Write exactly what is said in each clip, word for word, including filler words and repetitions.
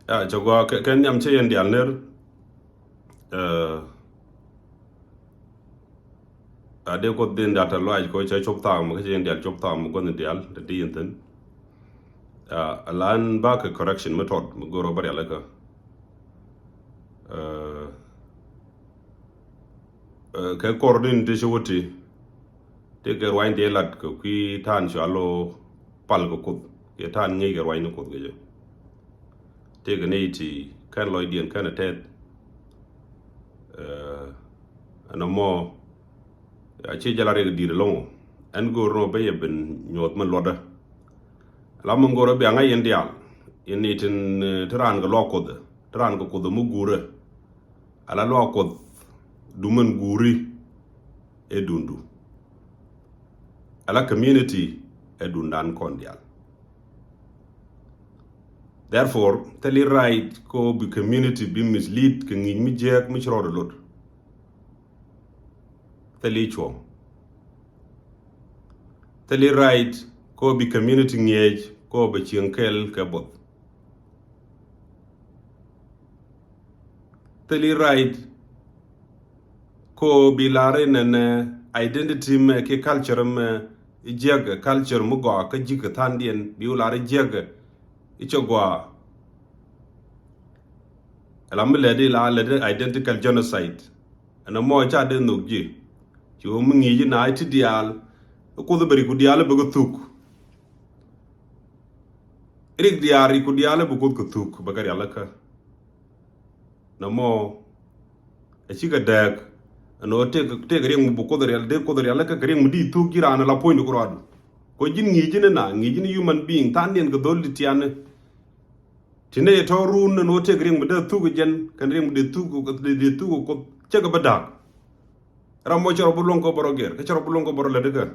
Ya, cɛ gua kɛ, kɛ nhiam cɛ yɛn dial ner. Ɛ, a dee Kuoth din dial tɛ luac kɔ cɛ cop tham, kä cɛ yɛn dial cop tham, gua̱n dial, tɛ di yɛn thin. Ɛ, a lan ba kɛ correction mi tɔt, mi go̱r ɔ bä rial kä. Ɛ, ɛ, kɛ kɔr din ti ci wä ti, ti kɛ ruany ti lat kɛ kui̱ ta̱a̱n cua lo pal kɛ Kuoth, kɛ ta̱a̱n ŋi̱i̱c kɛ ruany ni Kuoth kɛ jɛ. Tëëkɛ ni ti kɛn lɔcdiɛn kɛn ɛ tɛth. Ɛ, ɛn ɛmɔ a ci jɛ la riɛk di̱i̱t ɛlɔ̱ŋ. Ɛn go̱o̱r nɔ ben yɛ ben nyuɔth min luɔtdä. La min go̱o̱r ɛ bia ŋa̱c yɛn diaal, yɛn ni tin, ɛ, ti raan kɛ luaak Kuoth, ti raan kɛ Kuoth mi guurä. Ala luaak Kuoth du min guuri ɛ dundu. Ala community ɛ dundan kɔn diaal. Therefore, thil i̱ right kɔ bi community bi mislead kɛ ŋi̱i̱c mi jiääk mi ci rɔɔdɛ lot. Thil i̱ cuɔ̱ŋ. Thil i̱ right kɔ bi community ŋi̱eec kɔ bɛ cieŋ kɛl kɛ both. Thil i̱ right kɔ bi lar inɛnɛ identity mɛ ki culture mɛ i̱ jiäkɛ culture mi gɔaa kä ji̱ kɛ tha̱a̱ŋdiɛn bi wä lar i̱ jiäkɛ i̱ cɛ gɔaa. Ɛla mi lɛt i̱ la lɛt identical genocide. Ɛn ɛmɔ ca dee nhok ji̱ ci wä mi ŋi̱i̱c ina i̱ ti diaal i̱ Kuoth i̱ bɛ rik ku diaal i̱ bɛ kɛ thuk. Rik diaal rik ku diaal i̱ bɛ Kuoth kɛ thuk bɛ kɛ rialikä. Nɔmɔ ɛ cikɛ dääk ɛn ɣöö tëëk, tëëk riɛŋ mi bi Kuoth rial, dee Kuoth rial kä kɛ riɛŋ mi di thuk ji̱ raan ala puɔ̱nydu kɛ ruaadu. Kɔ ji̱n ŋi̱i̱c ji̱n ina, ŋi̱i̱c ji̱n human being, tha̱a̱ŋdiɛn kɛ dho̱l di tiani. Ti nɛy tɔ̱ run ɛn ɣöö tëëk riɛŋ mi dee thuk jɛn kɛn riɛŋ mi dee thuk, dee, dee thuk Kuoth cɛ kɛ bä da̱a̱k. Ram mɔ cɛ rɔ bi luɔ̱ŋ kɔ bä rɔ gɛr, kä cɛ rɔ bi luɔ̱ŋ kɔ bä rɔ lät kä.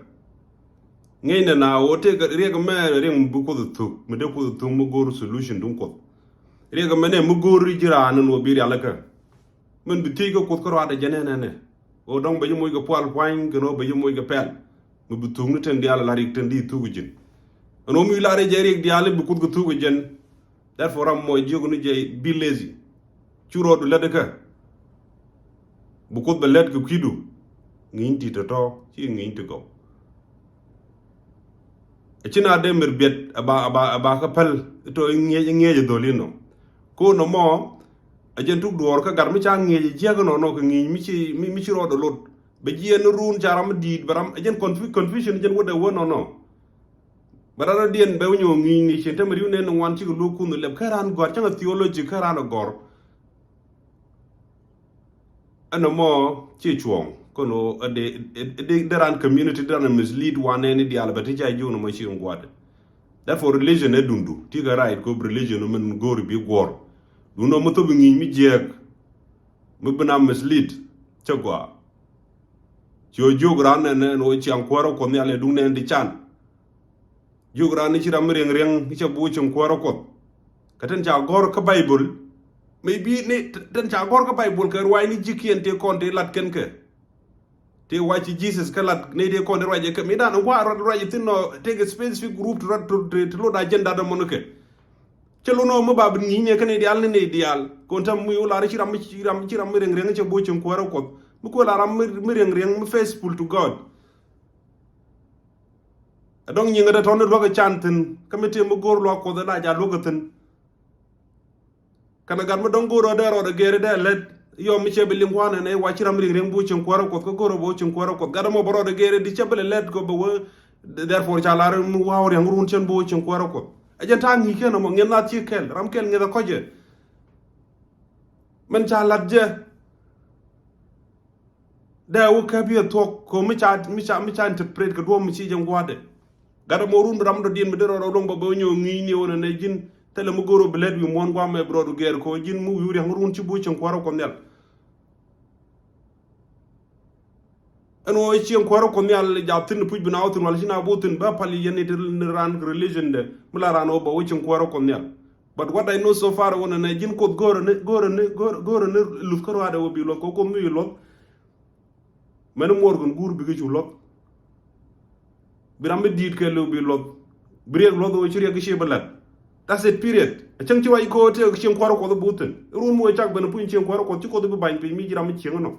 Ŋi̱eec nɛ na ɣöö tëëk riɛk mɛ riɛŋ mi bi Kuoth thuk, mi dee Kuoth thuk mi go̱o̱r solution duŋ Kuoth. Riɛk mɛ nɛ mi go̱o̱r ji̱ raan ni wä bi rialikä. Min bi thiec kä Kuoth kä ruaadɛ jɛ nɛ nɛ nɛ. Ɣöö dɔ̱ŋ bɛ ji̱ moc kɛ pual puany kɛn ɣöö bɛ ji̱ moc kɛ pɛl. Mi bi thuk ni ten diaal la riɛk ten di thuk ji̱n. Ɛn ɣöö mi la riɛk jɛ riɛk diaal bi Kuoth kɛ thuk ji̱n. Therefore ram mɔ jiök ni jɛ be lazy. Cu rɔɔdu lät kä. Bi Kuoth bɛ lät kɛ kui̱du. Ŋi̱i̱ny ti tɔ̱tɔ̱ ci ŋi̱i̱ny ti gɔw. Ɛ ci na dee mir biɛt ɛ ba, ɛ ba, ɛ ba kä päl tɔ i̱ ŋi̱eec, i̱ ŋi̱eec ɛ dhol inɔ. Ko nɔmɔ ɛ jɛn tuk duɔɔr kä gat mi ca ŋi̱eec ɛ jiäk inɔ nɔ kɛ ŋi̱i̱ny mi ci, mi, mi ci rɔɔdɛ lot. Bɛ jiɛn ni run ca ram mi di̱i̱t bɛ ram ɛ jɛn confu-, confusion ɛ jɛn wädɛ wä nɔ nɔ. Bɛ rat rɔ diɛn bɛ wä nyɔk ŋi̱i̱c ni cin tämɛ riw nɛn ni ŋuan cikɛ luɔk kun lɛp kä raan gɔ̱a̱r cäŋ a theology kä raan a gɔ̱r. Ɛn ɛmɔ ci cuɔ̱ɔ̱ŋ kɔn ɣöö ɛ dee, ɛ dee, dee raan community dee raan mislead wan nɛn ni diaal bɛ ti ca jiök ni mɔ ci ŋua̱t. Therefore religion ɛ dundu ti kɛ right kop religion min go̱o̱ri bi guɔ̱r. Dun ɔ mi thop i̱ ŋi̱i̱c mi jiääk mi bi na mislead cä gɔaa. Ci ɣöö jiök raan nɛn nɛn ɣöö ciaŋ kuäärä Kuɔth Nhial ɛ duŋ nɛn ti can. Jiök raan ni ci ram mi riɛŋ riɛŋ ni cɛ bi wä cieŋ kuäärä Kuɔth. Kä ten ca gɔ̱r kä Baibol. Maybe ni ten ca gɔ̱r kä Baibol kɛ ruac ni ji̱kiɛn tëë kɔn tëë lat kɛn kɛ. Tëë wac ci Jesus kä lat ni tëë kɔn tëë ruac kɛ mi dan wa ruac, ruac thin nɔ tëë kɛ specific group ti ruac ti, ti, ti lot agenda dɔ mɔn kɛ. Cɛ lot nɔ mi ba bi ŋi̱i̱c ni kɛ ni diaal ni ni diaal. Kɔn tam mi wä lar ci ram, ci ram, ci ram mi riɛŋ riɛŋ cɛ bi wä cieŋ kuäärä Kuɔth. Mi kuɛ lar ram mi, mi riɛŋ riɛŋ mi faithful to God. Ɛ dɔ̱ŋ nyiŋä dee tɔ̱ni luäk ɛ can thi̱n kä mi tëë mi go̱o̱r luäk Kuɔth ɛ la ja luäk ɛ thi̱n. Kɛnɛ gat mi dɔ̱ŋ go̱o̱r ɔ dee rɔɔdɛ gɛɛri dee lät yɔm mi cɛ bi liŋ kua̱n ɛn ɛ wa ci ram riŋ riŋ bi wä cieŋ kuäärä Kuɔth kä go̱o̱r ɔ bi wä cieŋ kuäärä Kuɔth gat ɛmɔ bɛ rɔɔdɛ gɛɛri di cɛ bi lɛ lät kɛ bɛ wä. Therefore ca lar mi wa̱a̱ riɛŋ run cɛn bi wä cieŋ kuäärä Kuɔth. Ɛ jɛn ta̱a̱ ŋi̱i̱c kɛn ɛmɔ ŋi̱eth nath ci kɛl ram kɛl ŋi̱eth ɛ kɔc jɛ. Mɛn ca lat jɛ. Dee wä käp yɛ thuɔ̱k kɛ mi ca, mi ca, mi ca interpret kɛ duɔ̱ɔ̱p mi ci jɛ ŋua̱dɛ. Gat ɛmɔ run bi ram dɔ̱diɛn mi dee rɔɔdɛ wä luɔ̱ŋ bɛ bɛ wä nyɔk ŋi̱i̱c ni wä nɛ nɛ ji̱n thilɛ mi go̱o̱r wä bi lɛt wi̱i̱ muɔ̱ɔ̱n gua̱a̱mɛ bi rɔɔdu gɛɛr kɛ wä ji̱n mi wi̱i̱ ria̱ŋ run ci bi wä cieŋ kuäärä Kuɔth Nhial. Ɛn wä cieŋ kuäärä Kuɔth Nhial jap thi̱n puc bi na wä thi̱n wal ci na bi wä thi̱n bä pal yɛn ni ti ni raan religion dɛ mi la raan wä bɛ wä cieŋ kuäärä Kuɔth Nhial. But what I know so far wä nɛ nɛ ji̱n Kuoth go̱o̱rä ni, go̱o̱rä ni, go̱o̱rä, go̱o̱rä ni luth kä ruaadɛ wä bi luɔth kɛ wä Kuoth mi wi̱i̱ luɔth. Mɛn muɔɔr kɛn guur bikɛ cu luɔth. Bi ram mi di̱i̱t kɛ liw bi luɔth. Bi riɛk luɔth ɣöö ci riɛk ci bi lat. That's it, period. A cäŋ ci wa i̱ ko̱o̱t tëë cieŋ kuäärä Kuɔth i̱ buuthin. Run mi wee cak ben i̱ puny cieŋ kuäärä Kuɔth ci Kuɔth i̱ bi ba̱ny piny mi ji̱ ram i̱ cieŋ inɔ.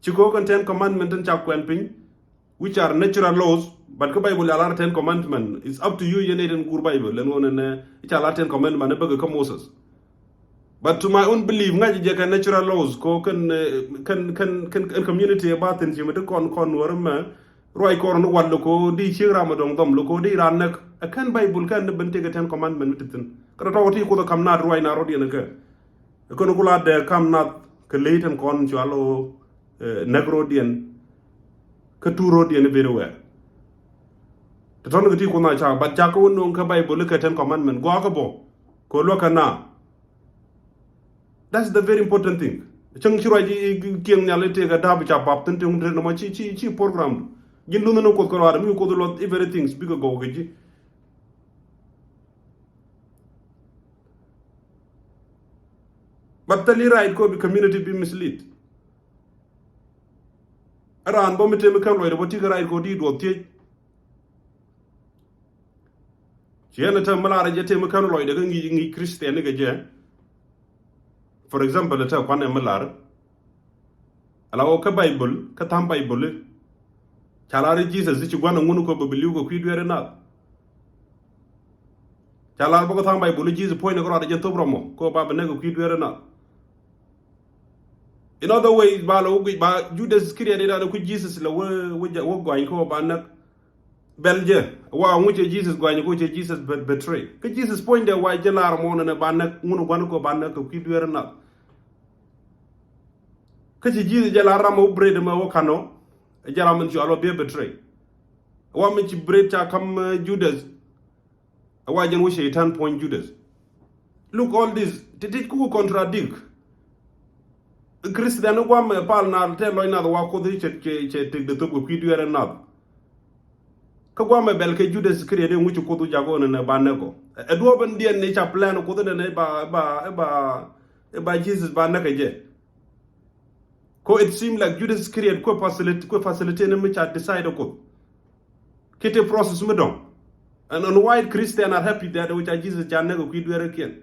Ci ko̱o̱k kɛn ten commandment tin ca kuɛn piny, which are natural laws, but kä Bible ca lar ten commandment. It's up to you, yɛn ɛ tin guur Bible ɛn ɣöö nɛnɛ i̱ ca lar ten commandment ɛ bäkɛ kä Moses. But to my own belief, ŋa̱c jɛ kɛ natural laws ko kɛn, eh, kɛn, kɛn, kɛn, kɛn community ɛ ba thin ci mi ti kɔn, kɔn nuɔr mɛ ruac kɔr ni wal lo ko di ciek ram ɛ dɔŋ dhɔm lo ko di ran näk. Ɛ kɛn Bible kɛn ni ben tekɛ ten commandment mi ti thin. Kä tɔtɔ ti Kuoth ɛ kam naat ruac na rɔ̱diɛn ɛ kɛ. Ɛ kɛn ku la dee kam nath kɛ ley tɛn kɔn cual ɣöö, eh, näk ro̱diɛn kä tuur ro̱diɛn i̱ ben iwɛɛr. Te tɔn kɛ ti Kuoth na ca, but ca kä wä no̱o̱ŋ kä Bible kɛ ten commandment gɔaa kä bɔ kɛ luäk kɛ na. That's the very important thing. Cäŋ ci ruac i̱ kiɛŋ nhial i̱ tëëk ɛ da̱a̱p i̱ ca bap thi̱n tëë wun te nɔmɔ ci, ci, ci program. Ji̱n lunh ni Kuoth kɛ ruaadɛ mi Kuoth i̱ luɔth everything bikɛ gɔw kɛ ji̱. But thil i̱ right kɔ bi community bi mislead. Ɛ raan bä mi tëë mi kɛn luɔcdɛ bä ti kɛ right kɔ di duɔth thiec. Ci ɛn ɛ tɛm mi lar ɛ jɛ tëë mi kɛn luɔcdɛ kä ŋi̱i̱c, ŋi̱i̱c Christian ni kɛ jɛ. For example, ɛ tɛm kuan ɛ mi lar. Ala wä kä Bible, kä tha̱a̱ŋ Bible i̱ ca lar i̱ Jesus i̱ ci gua̱n aŋun kɔ bɛ bi li̱w kɛ kui̱ dueeri nath. Ca lar bä kä tha̱a̱ŋ Bible i̱ Jesus puɔ̱ny ni kɛ ruaadɛ jɛn thop rɔmɔ kɔ ba bi näk kɛ kui̱ dueeri nath. In other ways, ba lɛ wä guic ba Judas Iscariot i̱ ran i̱ ku Jesus lɛ wä, wä, wä gɔany kɔ ba näk. Bɛl jɛ wa ŋu cɛ Jesus gɔany kɔ cɛ Jesus be-, betray. Kä Jesus puɔ̱nydɛ wa jɛ lar mɔ nɛnɛ ba näk ŋun gua̱n kɔ ba näk kɛ kui̱ dueeri nath. Kä ci Jesus jɛ la ram wä bret mɛ wä kanɔ. Jɛ ram min cual wä biɛ betray. Wa min ci bret ca kam, eh, Judas. Wa jɛn wä Shaitan puɔ̱ny Judas. Look, all this ti tic ku contradict. Christian ni guam mɛ pal na te lɔc nath wa Kuoth cɛ, cɛ, cɛ tek de thop kɛ kui̱ dueeri nath. Kä guam mɛ bɛl kɛ Judas Iscariot i̱ ŋu ci Kuoth wä jak wä nɛnɛ ba näk kɔ. Ɛ duɔ̱ɔ̱p in diɛn ni ca plan Kuoth nɛnɛ ba, ba, ba, ba Jesus ba näk kɛ jɛ. Ko it seem like Judas Iscariot kuɛ facility, kuɛ facility ni mi ca decide Kuoth. Kiti process mi dɔŋ. And, and why Christian are happy that wä ca Jesus ca näk kɛ kui̱ dueerikiɛn.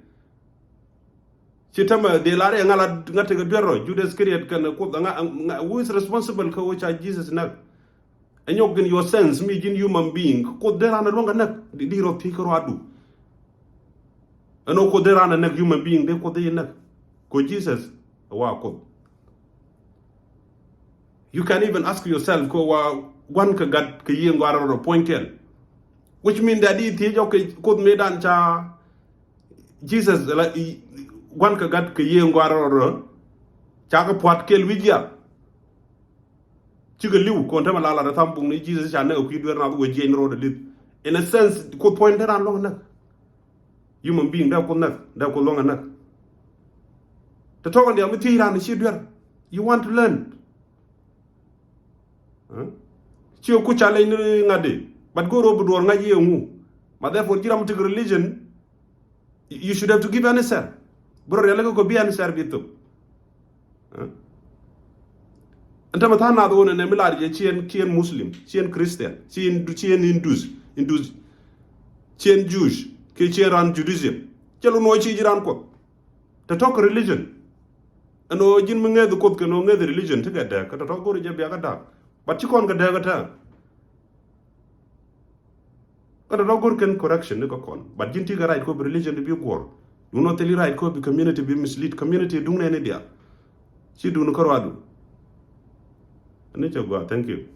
Ci tämɛ dee lar iɛ ŋa la ŋa tekɛ duer rɔ Judas Iscariot kɛn Kuoth ŋa, ŋa, who is responsible kä wä ca Jesus näk. Ɛ nyɔk in your sense mi ji̱n human being Kuoth dee ran ɛ luäŋ kɛ näk di, di rɔ thiec kä ruaadu. Ɛn ɣöö Kuoth dee ran ɛ näk human being dee Kuoth dee yɛ näk. Ko Jesus ɛ wa Kuoth. You can even ask yourself ko wa gua̱n kɛ gat kɛ yiëë ŋɔaarɛ rɔ puɔ̱ny kɛl. Which mean that di thiec ɔ kɛ Kuoth mëëdan ca Jesus la gua̱n kɛ gat kɛ yiëë ŋɔaarɛ rɔ ca kɛ pua̱t kɛl wi̱c ya. Cikɛ li̱w kɔn tämɛ la lat ɛ tham buk ni Jesus ca näk ɛ kui̱ dueer nath wee jiɛc ni ro̱o̱dɛ li̱th. In a sense Kuoth puɔ̱ny dee ran luäŋ ɛ näk. Human being dee Kuoth näk, dee Kuoth luäŋ ɛ näk. Te tɔk in diaal mi thiec ran ci duer. You want to learn. Huh? Ci ku ca leny ni ŋa̱t di. But go̱o̱r ɣöö bi duɔ̱ɔ̱r ŋa̱c i̱ ɛŋu. Ma therefore ji̱ ram mi tekɛ religion, you should have to give answer. Bi rɔ rialikä kɔ bi answer bi thop. Huh? Ɛn tämɛ tha̱a̱ŋ nath ɣöö nɛnɛ mi lar jɛ ci ɛn, ci ɛn Muslim, ci ɛn Christian, ci ɛn, ci ɛn Hindus, Hindus, ci ɛn Jewish kiɛ ci ɛn ran Judaism. Cɛ lun wä ci ji̱ ran Kuoth. Te tɔk religion. Ɛn ɣöö ji̱n mi ŋeth Kuoth kɛn ɣöö ŋeth religion ti kɛ dääk kä te tɔk go̱r jɛ bia kä da̱a̱k. But ci kɔn kɛ dääk kä tääk. Kä tɔ̱tɔ̱ go̱r kɛn correction ni kä kɔn. But ji̱n ti kɛ right ko bi religion di bi guɔ̱r. Duŋ nɔ thil i̱ right ko bi community bi mislead. Community duŋ nɛni diaal. Ci duŋ kä ruadu. Ani cɛ gua, thank you.